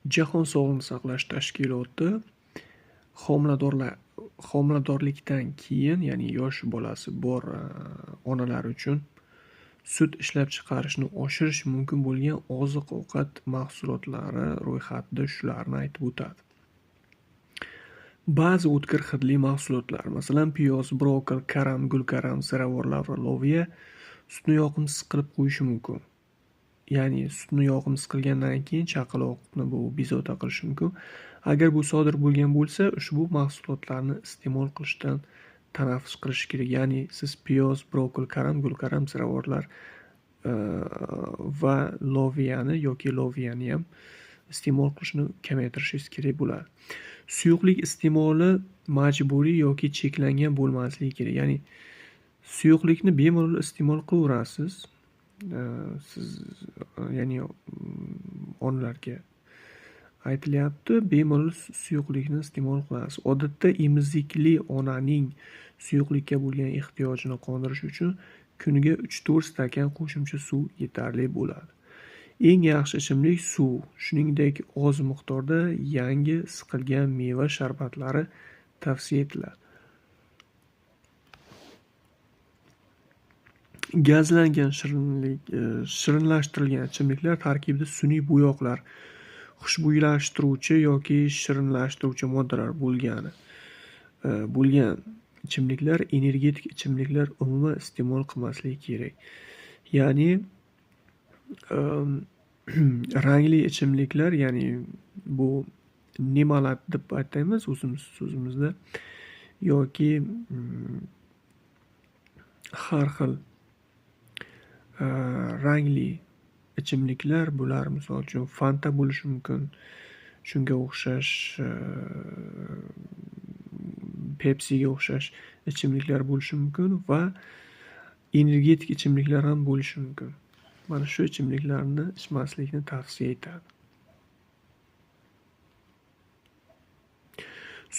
Jahon sog'liqni saqlash tashkiloti homiladorlikdan keyin, ya'ni yosh bolasi bor onalar uchun sut ishlab chiqarishni oshirish mumkin bo'lgan oziq-ovqat mahsulotlari ro'yxatida shularni aytib o'tadi. Ba'zi o'tkir hidli mahsulotlar, masalan, piyoz, brokoli, karam, gulkaram, ziravorlar va loviya sutni yoqimsiz qilib qo'yishi mumkin. Ya'ni sutni yoqimsiz qilgandan keyin chaqaloqni bu bezovta qilishi mumkin. Agar bu sodir bo'lgan bo'lsa, ushbu mahsulotlarni iste'mol qilishdan tanaffus qilish kerak. Ya'ni siz piyoz, brokoli, karam, gulkaram, ziravorlar va loviyani yoki loviyani ham iste'mol qilishni kamaytirishingiz kerak bo'ladi. Suyuqlik iste'moli majburiy yoki cheklangan bo'lmasligi kerak. Ya'ni suyuqlikni bemalol iste'mol qilaverasiz. Siz, ya'ni onalarga aytilyapti, bemalol suyuqlikni iste'mol qilasiz. Odatda emizikli onaning suyuqlikka bo'lgan ehtiyojini qondirish uchun kuniga 3-4 stakan qo'shimcha suv yetarli bo'ladi. Eng yaxshi ichimlik suv, shuningdek oz miqdorda yangi siqilgan meva sharbatlari tavsiya etiladi. Gazlangan shirinlashtirilgan ichimliklar tarkibida sun'iy bo'yoqlar, xushbo'ylashtiruvchi yoki shirinlashtiruvchi moddalar bo'lgan ichimliklar, energetik ichimliklar umuman iste'mol qilmasligi kerak. Ya'ni rangli ichimliklar, ya'ni bu limonad deb aytamiz o'zimiz so'zimizda, yoki har xil rangli ichimliklar, bular misol uchun Fanta bo'lishi mumkin, shunga o'xshash Pepsiga o'xshash ichimliklar bo'lishi mumkin va energetik ichimliklar ham bo'lishi mumkin. Mana shu ichimliklarni ichmaslikni tavsiya etadi.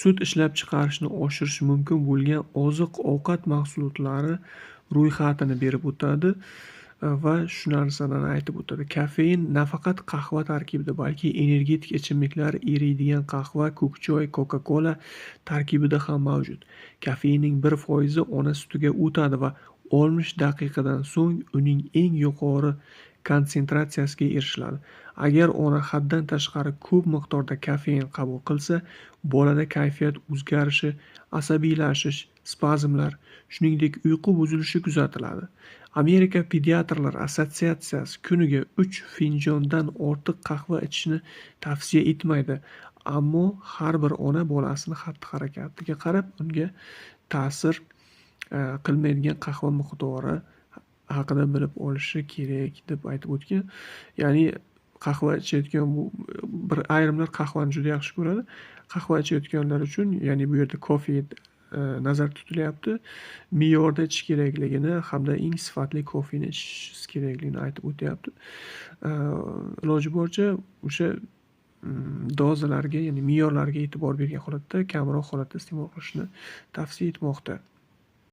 Sut ishlab chiqarishni oshirish mumkin bo'lgan oziq-ovqat mahsulotlari ro'yxatini berib o'tadi va shu narsalarni aytib o'tadi. Kofein nafaqat qahva tarkibida, balki energetik ichimliklar, eriydigan qahva, ko'k choy, Coca-Cola tarkibida ham mavjud. Kofeinning 1% ona sutiga o'tadi va 60 daqiqadan so'ng uning eng yuqori konsentratsiyasiga erishiladi. Agar ona haddan tashqari ko'p miqdorda kofein qabul qilsa, bolada kayfiyat o'zgarishi, asabiylashish, spazmlar, shuningdek uyqu buzilishi kuzatiladi. Amerika pediatrlar assotsiatsiyasi kuniga 3 finjondan ortiq qahva ichishni tavsiya etmaydi, ammo har bir ona bolasini xatti-harakatiga qarab unga ta'sir qilmaydigan qahva miqdori haqida bilib olishi kerak deb aytib o'tgan. Ya'ni qahva ichayotgan bu bir ayrimlar qahvani juda yaxshi ko'radi. Qahva ichayotganlar uchun, ya'ni bu yerda kofe nazarda tutilyapti, me'yorda ichish kerakligini hamda eng sifatli kofeni ichishingiz kerakligini aytib o'tyapti. Iloji boricha o'sha dozalarga, ya'ni me'yorlarga e'tibor bergan holatda kamroq holatda iste'mol qilishni tavsiya etmoqda.